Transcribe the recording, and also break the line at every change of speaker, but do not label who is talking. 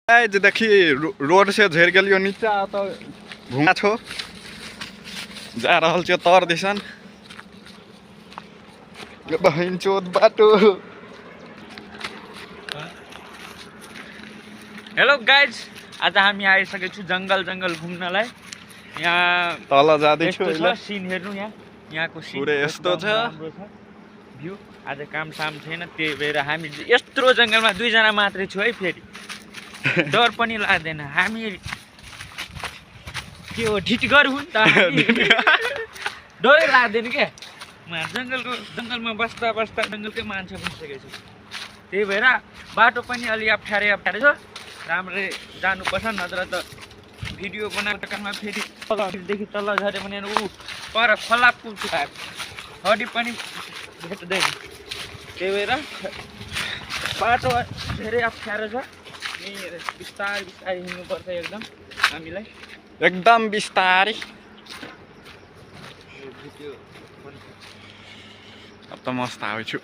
देखिए रोड से झड़ गलियो नीचा तो घुमा छो जा रहल छ तर दिसन बहिन चोद बाटो।
हेलो गाइज, आज हामी आइसकेको छु जंगल घुम्नलाई। यहाँ
तल जाँदै छु
यस्तो छ सिन हेर्नु, यहाँको सिन
पुरै यस्तो छ
राम्रो छ भ्यू। आज काम साम छैन, त्यही भएर हामी यत्रो जंगलमा दुईजना मात्रै छु है। फेरि डर पनि लाग्दैन, हामी के हो ढिटगर हुन् त, डरै लाग्दैन क्या। जंगलमा बस्दा बस्दा जंगलकै मान्छे बनिसकेको छु, त्यही भएर बाटो पनि अलि अप्ठ्यारै छ। राम्ररी जानुपर्छ, नत्र त भिडियो बनाएको टक्करमा फेरि तल झऱ्यो भने ऊ पर खोला पुग्छ, हड्डी पनि भेट्दैन। त्यही भएर बाटो धेरै अप्ठ्यारो छ, बिस्तारै हिँड्नुपर्छ एकदम हामीलाई,
एकदम बिस्तारै। अब त मस्त आउँछु।